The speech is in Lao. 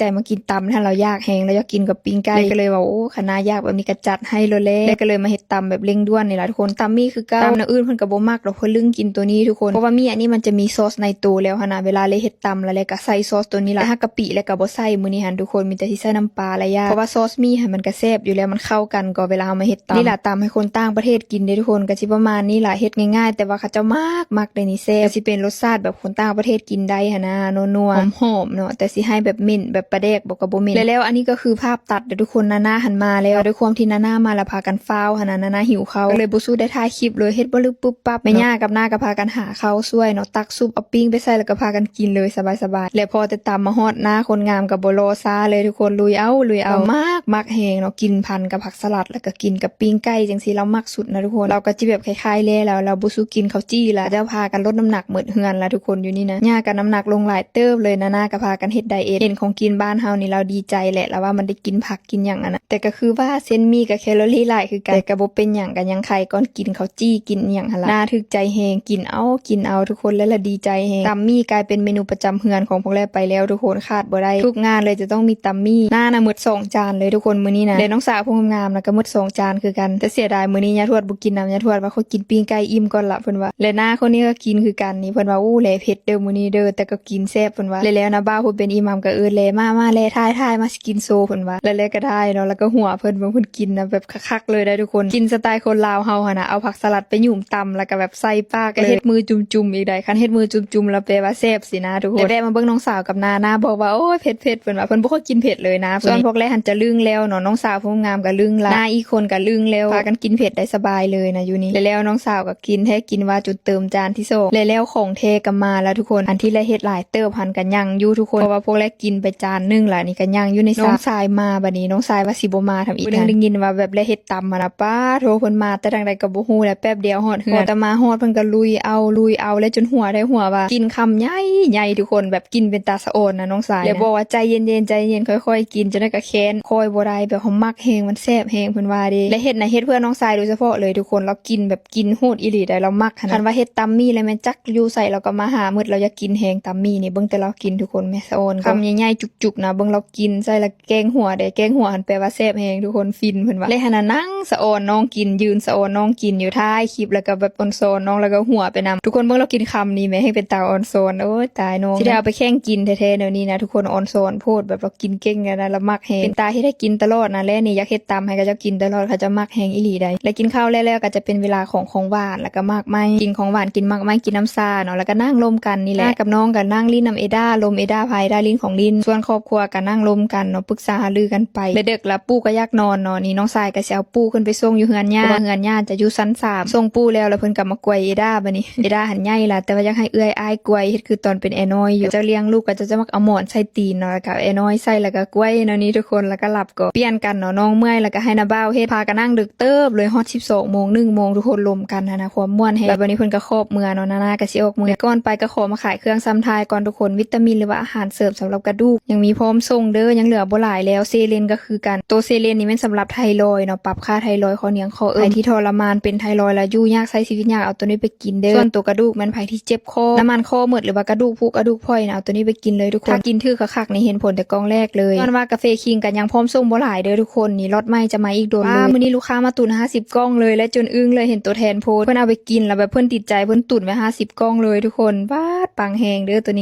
ໃຈມາກິນຕຳຫັ້ນ ລາວຢາກແຮງ ລາວຢາກກິນກັບປີ້ງໄກ່ ແລ້ວກໍເລີຍວ່າ ໂອ້ ຄັນນ້າຢາກແບບນີ້ກໍຈັດໃຫ້ໂລດແຫຼະ ແລ້ວກໍເລີຍມາເຮັດຕຳແບບເລັ່ງດ່ວນນີ້ລະທຸກຄົນ. ຕຳໝີ່ຄືເກົ່າ ຕຳແນວອື່ນເພິ່ນກໍບໍ່ມັກດອກ ເພິ່ນລຶ້ງກິນໂຕນີ້ທຸກຄົນ ເພາະວ່າໝີ່ອັນນີ້ມັນຈະມີຊອສໃນໂຕແລ້ວຫັ້ນນະ ເວລາເລີຍເຮັດຕຳລະ ແລ້ວກໍໃສ່ຊອສໂຕນີ້ລະ ແຕ່ຫາກະປິແລ້ວກໍບໍ່ໃສ່ມື້ນີ້ຫັ້ນທຸກຄົນ ມີແຕ່ຊິໃສ່ນ້ຳປາແລະຢ່າ ເພາະວ່າຊອສໝີ່ຫັ້ນມັນກໍແຊບຢູ່ແລ້ວ ມັນເຂົ້າກັນກໍເວລາເຮົາມາເຮັດຕຳ. ນີ້ລະຕຳໃຫ້ຄົນຕ່າງປະເທດກິນເດ້ທຸກຄົນ ກໍຊິປະມານນີ້ລະ ເຮັດງ່າຍໆ ແຕ່ວ່າເຂົາເຈົ້າມັກ ມັກເດ້ນີ້ແຊບ ກໍຊິເປັນລົດຊາດແບບຄົນຕ່າງປະເທດກິນໄດ້ຫັ້ນນະ ນົວໆ ຫອມໆ ເນາະ ແຕ່ຊິໃຫ້ແບບເໝັນແບບປາແດກບໍ່ ກໍບໍ່ເໝັນ. ແລ້ວອັນນີ້ກໍຄືພາບຕັດເດ້ທຸກຄົນ ນານາຫັ້ນມາແລ້ວ ດ້ວຍຄວາມທີ່ນານາມາລະພາກັນຟ້າວຫັ້ນນະ ນານາຫິວເຂົ້າ ກໍເລີຍບໍ່ສູ້ໄດ້ຖ່າຍຄລິບເລີຍ ເຮັດບໍ່ລຶບປຶບປັບ ແມ່ຍ່າກັບນ້າກໍພາກັນຫາເຂົ້າຊ່ວຍເນາະ ຕັກຊຸບເອົາປີ້ງໄປໃສ່ ແລ້ວກໍພາກັນກິນເລີຍສະບາຍໆ. ແລ້ວພໍແຕ່ຕຳມາຮອດໜ້າຄົນງາມກໍບໍ່ລໍຊ້າເລີຍທຸກຄົນ ລຸຍເອົາ ລຸຍເອົາ ມັກ ມັກແຮງເນາະ ກິນພັນກັບຜັກສະຫຼັດ ແລ້ວກໍກິນກັບປີ້ງໄກ່ຈັ່ງຊີ້ ລາວມັກສຸດນະທຸກຄົນ. ລາວກໍຊິແບບຄ້າຍໆແລ ລາວ ລາວບໍ່ສູ້ກິນເຂົ້າຈີ່ລະ ເຂົາເຈົ້າພາກັນລົດນ້ຳໜັກໝົດເຮືອນລະທຸກຄົນ ຢູ່ນີ້ນະ ຍ່າກໍນ້ຳໜັກລົງຫຼາຍເຕີບເລີຍ ນານາກໍພາກັນເຮັດໄດເອັດ ເຫັນຂອງກິນບ້ານເຮົານີ້ລາວດີໃຈແຫຼະ ລາວວ່າມັນໄດ້ກິນຜັກກິນຫຍັງຫັ້ນນະ ແຕ່ກໍຄືວ່າເສັ້ນໝີ່ກໍແຄລໍຣີຫຼາຍຄືກັນ ແຕ່ກໍບໍ່ເປັນຫຍັງ ກໍຍັງໄຄກ່ອນກິນເຂົ້າຈີ່ກິນຫຍັງຫັ້ນລະ ໜ້າຖືກໃຈແຮງ ກິນເອົາ ກິນເອົາທຸກຄົນ ແລ້ວລະດີໃຈແຮງ. ຕຳໝີ່ກາຍເປັນເມນູປະຈຳເຮືອນຂອງພວກແລໄປແລ້ວທຸກຄົນ ຂາດບໍ່ໄດ້ ທຸກງານເລີຍຈະຕ້ອງມີ ຕຳໝີ່ ນ້ານະໝົດສອງຈານເລີຍທຸກຄົນມື້ນີ້ນະ ແລະນ້ອງສາວຜູ້ງາມນະກໍໝົດສອງຈານຄືກັນ ແຕ່ເສຍດາຍມື້ນີ້ຍາທວດບໍ່ກິນນຳ ຍາທວດວ່າ ຂ້ອຍກິນປີ້ງໄກ່ອີ່ມກ່ອນລະ ເພິ່ນວ່າ. ແລະນ້າຄົນນີ້ກໍກິນຄືກັນນີ້ ເພິ່ນວ່າ ໂອ້ ແລເຜັດເດີມື້ນີ້ເດີ ແຕ່ກໍກິນແຊບ ເພິ່ນວ່າ. ແລະແລ້ວນະ ບ່າວຜູ້ເປັນອີ່ໝ່ຳກໍເອີ້ນແລ ມາ ມາແລ ຖ່າຍ ຖ່າຍ ມາ ຊິກິນໂຊ ເພິ່ນວ່າ. ແລະແລກໍໄດ້ເນາະ ແລ້ວກໍຫົວເພິ່ນ ເບິ່ງເພິ່ນກິນນະ ແບບຄັກໆເລີຍໄດ໋ທຸກຄົນ ກິນສະໄຕຄົນລາວເຮົາຫັ້ນນະ ເອົາຜັກສະຫຼັດໄປຫຍຸມຕຳ ແລ້ວກໍແບບໃສ່ປາກເລີຍ ເຮັດມືຈຸ່ມໆອີກໄດ໋ ຄັນເຮັດມືຈຸ່ມໆລະແປວ່າແຊບ ຊີ້ນະທຸກຄົນ. ແຕ່ແວະມາເບິ່ງນ້ອງສາວກັບນ້າ ນ້າບອກວ່າ ໂອ້ຍ ເຜັດໆ ເພິ່ນວ່າ ເພິ່ນບໍ່ຄ່ອຍກິນເຜັດເລີຍນະ. ສ່ວນພວກແລຫັ້ນຈະລຶ້ງແລ້ວເນາະ ນ້ອງສາວຜູ້ງາມກໍລຶ້ງລະ ນ້າອີກຄົນກໍລຶ້ງແລ້ວ ພາກັນກິນເຜັດໄດ້ສະບາຍເລີຍນະຢູ່ນີ້. ແລະແລ້ວນ້ອງສາວກໍກິນແທ້ກິນວ່າຈົນເຕີມຈານທີສອງ ແລະແລ້ວຂອງແທ້ກໍມາລະທຸກຄົນ. ອັນທີ່ແລເຮັດຫຼາຍເຕີບຫັ້ນກໍຍັງຢູ່ທຸກຄົນ ເພາະວ່າພວກແລກິນໄປຈານໜຶ່ງລະ ອັນນີ້ກໍຍັງຢູ່ໃນຊາມ. ນ້ອງຊາຍມາ ບັດນີ້ນ້ອງຊາຍວ່າຊິບໍ່ມາທຳອີກ ຜູ້ໜຶ່ງໄດ້ຍິນວ່າແບບແລເຮັດຕຳຫັ້ນນະ ປາໂທ້ ເພິ່ນມາແຕ່ທາງໃດກໍບໍ່ຮູ້ແຫຼະ ແປັບດຽວຮອດເຮືອນ ພໍແຕ່ມາຮອດເພິ່ນກໍລຸຍເອົາ ລຸຍເອົາ ແລະຈົນຫົວໄດ້ຫົວວ່າ ກິນຄຳໃຫຍ່ໆທຸກຄົນ ແບບກິນເປັນຕາສະອອນນະນ້ອງຊາຍ ແລະບອກວ່າ ໃຈເຢັນໆ ໃຈເຢັນໆ ຄ່ອຍໆກິນ ຈັ່ງໃດກໍແຄ້ນ ຄ່ອຍບໍ່ໄດ້ ແບບເຮົາມັກແຮງ ມັນແຊບແຮງ ເພິ່ນວ່າເດ້. ແລະເຮັດນະ ເຮັດເພື່ອນ້ອງຊາຍໂດຍສະເພາະເລີຍທຸກຄົນ ລາວກິນແບບກິນໂຫດອີ່ຫຼີໄດ໋ ລາວມັກຫັ້ນນະ. ຄັນວ່າເຮັດຕຳໝີ່ແລ້ວແມ່ນຈັກຢູ່ໃສລາວກໍມາຫາໝົດ ລາວຢາກກິນແຮງຕຳໝີ່ນີ້. ເບິ່ງແຕ່ລາວກິນທຸກຄົນ ແມ່ສະອອນ ຄຳໃຫຍ່ໆຈຸກໆນະ ເບິ່ງລາວກິນໃສ່ລະ ແກງຫົວເດ້ ແກງຫົວຫັ້ນແປວ່າແຊບແຮງທຸກຄົນ ຟິນເພິ່ນວ່າ. ແລະຫັ້ນນະ ນັ່ງສະອອນນ້ອງກິນ ຢືນສະອອນນ້ອງກິນຢູ່ ຖ່າຍຄລິບ ແລ້ວກໍແບບອອນຊອນນ້ອງ ແລ້ວກໍຫົວໄປນຳ. ທຸກຄົນເບິ່ງລາວກິນຄຳນີ້ແມ້ ແຮງເປັນຕາອອນຊອນ ໂອ້ຍ ຕາຍນ້ອງ ຊິໄດ້ເອົາໄປແຂ່ງກິນແທ້ໆແນວນີ້ນະທຸກຄົນ ອອນຊອນໂພດ ແບບລາວກິນເກັ່ງນະ ລາວມັກແຮງ ເປັນຕາເຮັດໃຫ້ກິນຕະຫຼອດນະ. ແລະນີ້ຢາກເຮັດຕຳໃຫ້ເຂົາເຈົ້າກິນຕະຫຼອດ ເຂົາເຈົ້າມັກແຮງອີ່ຫຼີໃດ໋. ແລະກິນເຂົ້າແລ້ວໆ ກໍຈະເປັນເວລາຂອງຂອງຫວານ ແລ້ວກໍໝາກໄມ້ ກິນຂອງຫວານ ກິນໝາກໄດ້ ກິນນ້ຳຊາເນາະ ແລ້ວກໍນັ່ງລົມກັນນີ້ແຫຼະ. ນ້າກັບນ້ອງກໍນັ່ງຫຼິ້ນນຳເອດາ ລົມເອດາ ພາເອດາຫຼິ້ນຂອງຫຼິ້ນ. ສ່ວນຄອບຄົວກໍນັ່ງລົມກັນເນາະ ປຶກສາຫາລືກັນໄປ. ແລະເດິກລະ ປູ່ກໍຢາກນອນເນາະ ນີ້ນ້ອງຊາຍກໍຊິເອົາປູ່ຂຶ້ນໄປສົ່ງຢູ່ເຮືອນຍ່າ ເພາະວ່າເຮືອນຍ່າຈະຢູ່ຊັ້ນສາມ. ສົ່ງປູ່ແລ້ວ ແລ້ວເພິ່ນກໍມາກວຍເອດາ ບັດນີ້ເອດາຫັ້ນໃຫຍ່ລະ ແຕ່ວ່າຢາກໃຫ້ເອື້ອຍອ້າຍກວຍ ເຮັດຄືຕອນເປັນແອນ້ອຍຢູ່. ເຂົາເຈົ້າລ້ຽງລູກ ເຂົາເຈົ້າຈະມັກເອົາໝອນໃສ່ຕີນເນາະ ແລ້ວກໍເອົາແອນ້ອຍໃສ່ ແລ້ວກໍກວຍແນວນີ້ທຸກຄົນ ແລ້ວກໍຫຼັບ. ກໍປ່ຽນກັນເນາະ ນ້ອງເມື່ອຍ ແລ້ວກໍໃຫ້ນ້າບ່າວເຮັດ. ພາກັນນັ່ງເດິກ ເຕີບເລີຍ ຮອດສິບສອງໂມງ ໜຶ່ງໂມງ ທຸກຄົນລົມກັນຫັ້ນນະ ຄວາມມ່ວນແຮງ. ແລ້ວບັດນີ້ເພິ່ນກໍຂອບເມືອເນາະ ນານາກໍຊິອອກເມືອ. ແຕ່ກ່ອນໄປກໍຂໍມາຂາຍເຄື່ອງຊຳທ້າຍກ່ອນທຸກຄົນ ວິຕາມິນ ຫຼືວ່າອາຫານເສີມສຳລັບກະດູກ ຍັງມີພ້ອມສົ່ງເດີ ຍັງເຫຼືອບໍ່ຫຼາຍແລ້ວ. ເຊເລນກໍຄືກັນ ໂຕເຊເລນນີ້ແມ່ນສຳລັບໄທຣອຍເນາະ ປັບຄ່າໄທຣອຍ ຂໍ້ໜຽງ ຂໍ້ເອີ້ນ. ໃຜທີ່ທໍລະມານເປັນໄທຣອຍ ແລ້ວຢູ່ຍາກໃຊ້ຊີວິດຍາກ ເອົາໂຕນີ້ໄປກິນເດີ. ສ່ວນໂຕກະດູກແມ່ນໃຜທີ່ເຈັບ ຂໍ້ ນ້ຳມັນຂໍ້ໝົດ ຫຼືວ່າກະດູກຜຸກະດູກຜ່ອຍນະ ເອົາໂຕນີ້ໄປກິນເລີຍທຸກຄົນ. ຖ້າກິນຖືກຄັກໆນີ້ເຫັນຜົນແຕ່ກ່ອງແລກເລີຍ. ຍ້ອນວ່າກາເຟຄິງກໍຍັງພ້ອມສົ່ງບໍ່ຫຼາຍເດີທຸກຄົນ ນີ້ລັອດໃໝ່ຈະມາອີກດົນເລີຍ. ມື້ນີ້ລູກຄ້າມາຕຸນຫ້າສິບກ່ອງເລີຍ ແລະຈົນອຶ້ງເລີຍ ເຫັນໂຕແທນໂພສ ເພິ່ນເອົາໄປກິນ ແລ້ວແບບເພິ່ນຕິດໃຈ ເພິ່ນຕຸນໄວ້ຫ້າສິບກ່ອງເລີຍທຸກຄົນ. ປາດ ປັງແຮງເດີໂຕນີ້.